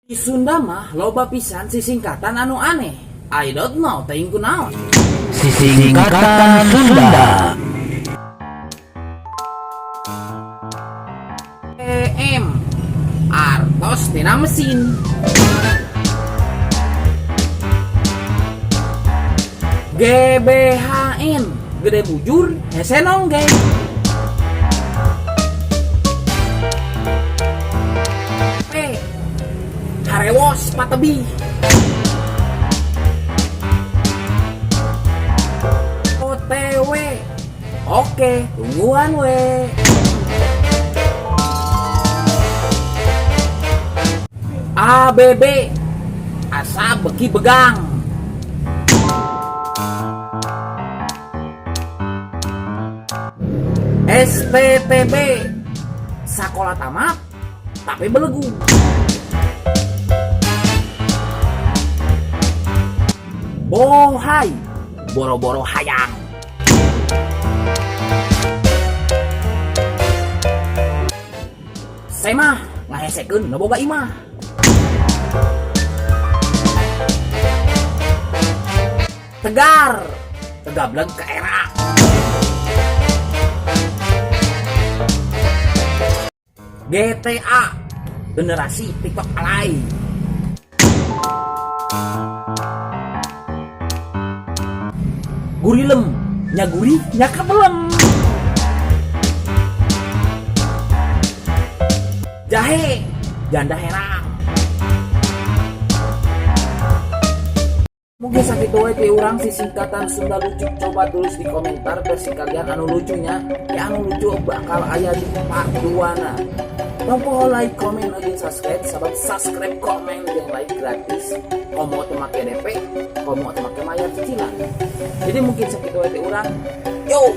Di Sunda mah loba pisan sisingkatan anu aneh. I don't know teuing kunaon. Sisingkatan Sunda. EM, artos tina mesin. GBHN, gede bujur hese nonggeng. P, harewos patebih. OTW, oke tungguan we. ABB, asa beki begang. STTB, sakola tamat tapi belegu. Bohai, boro-boro hayang. Semah ngahesekeun nu boga imah. Tegar, tegableg ka era. GTA, generasi TikTok alay. Gurilem, nya gurih nya kabelem. Jahe, janda herang. Mungkin sakitu we ti urang sisingkatan Sunda lucu. Coba tulis di komentar versi kalian anu lucunya. Ya anu lucu bakal aya di part 2 na. Tong poho like, komen, jeung subscribe. Sabab subscribe, komen, jeung like gratis. Komo teu make DP, komo teu make mayar cicilan. Jadi mungkin sakitu we ti urang. Yo.